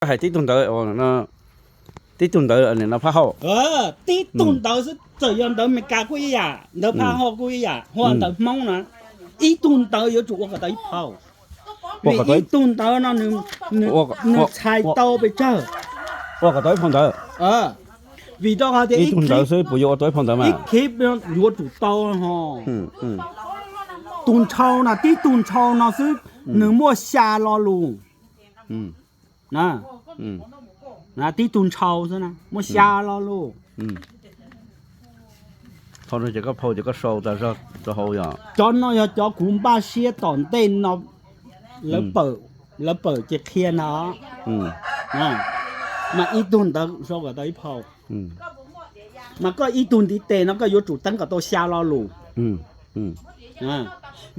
Hais tib tug ntawv, tib tug ntawv no phab hauj. Tib tug ntawv xwb, txawm yog ntawv Amelikas kuj ib yam, ntawv phab hauj kuj ib yam, hos ntawv Hmoob na, ib tug ntawv yuav tsum ua kom tau ib phau. Vim ib tug ntawv no nws txhais tau pes tsawg. Ua kom tau ib phau ntawv. Vim rau qhov tias ib tug ntawv xwb puas yuav ua tau ib phau ntawv mas? Ib khib yuav tsum tau ho. Tus ntshaus na, tib tug ntshaus no xwb, nws muaj xya lo lus. Tib tug ntshaus xwb na muaj xya lo lus. Thaum no ces koj phau ces koj sau tas zog rau hauv yog? Cov no yog cov kuv npaj siab tom ntej no lawv pawm ces qhia ntag. Mas ib tug ntawv sau kom tau ib phau. Mas koj ib tug ntiv tes no koj yuav tsum teeb kom tau xya lo lus.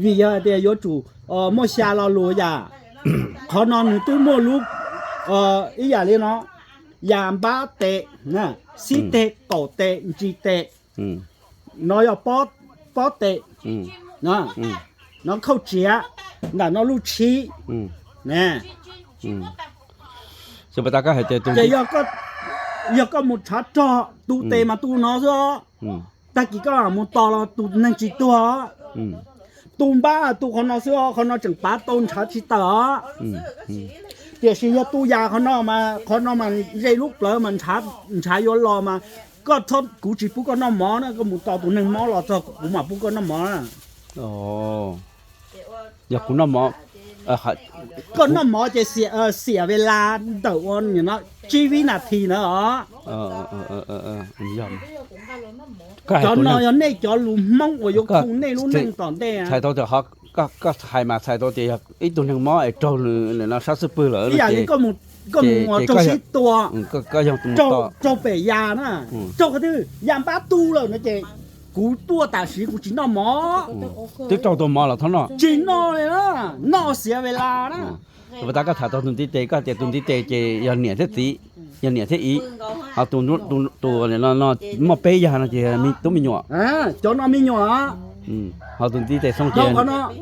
Vim yog hais tias yuav tsum muaj xya lo lus yam. Qhov no nws twb muaj lub, ib yam li no, yas npab tes, xib teg qaum tes ntsis tes, no yog pob tes, no khauj tsiav, ntawm no lub tshib. Ces yog koj mus tshav rog tu tes mas tu no xwb os. Tag kis koj mus tos los tus neeg tsis tuag os. Tu npab tu qhov no xwb os, qhov no tseem pav tau ntshav tsis tawm os. Tiam sis yog tu yas qhov no mas, qhov no mas ze lub plawv mas ntshav yuav los mas, koj, kuv tsis pub koj noj mov na, koj mus tos tus neeg mob los txog kuv mam pub koj noj mov na. Yog kuv noj mov, koj noj mov ces xiam ve las ntawm ua nim no tsib vib nas this ntawd os. Cov no yog nej cov lus Hmoob uas yuav khu nej lub neej tom ntej. Txhais tau tias, koj hais mas txhais tau tias yog ib tug neeg mob es raug nws no sab xub pwg lawm ib yam li koj mus raug sib tua, raug pem yas na, raug qhov twg yas npab tu lawm no ces kuv tuaj tam sim kuv tsis noj mov. Twb raug tau mov los txhob noj. Tsis noj li na, noj xiam ve las na. Ua tas koj tham tau tus ntiv tes, koj tias tus ntiv tes ces yog niam thiab txiv, yog niam thiab txiv. Ho tus no muaj peb yas no ces tub me nyuam. Cov no me nyuam. Ho tus ntiv tes xoo ces,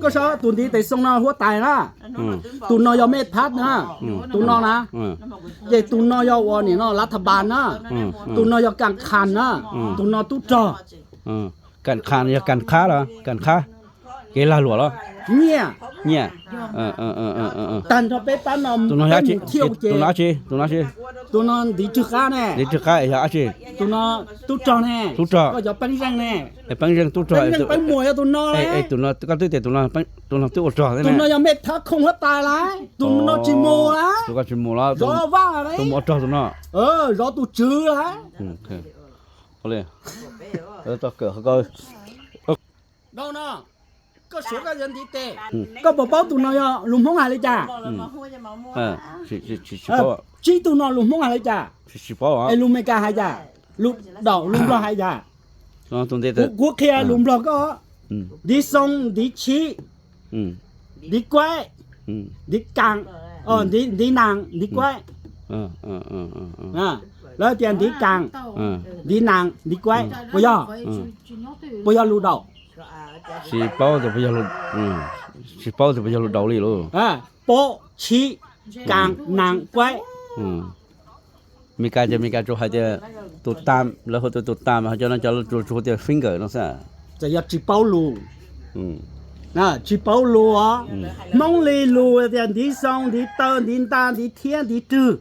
koj saib tus ntiv tes xoo no huab tais na. Tus no yog mej thab na. Tus no na, ces tus no yog ua nim no lav thas npas na. Tus no yog kas khas na. Tus no tub rog. Kas khas yog kas qhab los kas qhab, kev lag luam los? Nyiaj. Nyiaj. Tag nrho peb pab no, tus no yog dab tsi? Tus no ntiv rwg qab ne. Ntiv rwg qab yog dab tsi? Tus no tub rog ne. Tub rog. Koj cov peeb zeej ne. Peeb zeej tub rog. Peeb muas yog tus no. Tus no koj twb tias tus no twb ua rog thiab. Tus no yog mej thab khooj huab tais lauj. Tus no tsis mus lauj. Tus koj tsis mus los. Zov vaj lauj. Tus mus ua rog tus no. Zov tus tswv lauj. Kawm no, koj suav koj yuav ntiv tes. Koj puas paub tus no yog lus Hmoob hais li cas? Tsib tug no lus Hmoob hais li cas? Es lus Meskas hais cas? Lus daum lus Nplog hais cas? Kuv qhia lus Nplog koj. Ntiv xoo, ntiv tshib, ntiv kuaib, ntiv kaas, ntiv naas, ntiv kuaib. Lawv tias ntiv kaas, ntiv naas, ntiv kuaib, puas yog? Puas yog lus daum? Tsis paub tias puas yog, tsis paub tias puas yog lus daum li lauj. Pob, tshib, kaas, naas, kuaib. Meskas ces Meskas tsuas hais tias tus tam, lawv hu tias tus tam, ho cov no cov tsuas hu tias finger no xwb. Txawm yog tsis paub lus, tsis paub lus os. Hmoob li lus tias ntiv xoo, ntiv taw, ntiv nta, ntiv thiab, ntiv rwg.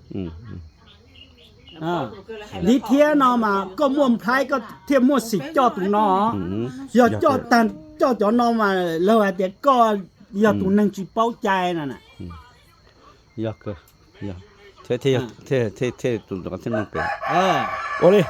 Ntiv thiab no mas koj muaj nplhaib koj thiaj muaj xim coj tus no. Yog coj tag, coj cov no mas lawv hais tias koj yog tus neeg tsis paub cai no na. Yog, thiaj, thiaj, thiaj, thiaj tus ntawd thiaj nug pem. Ua li.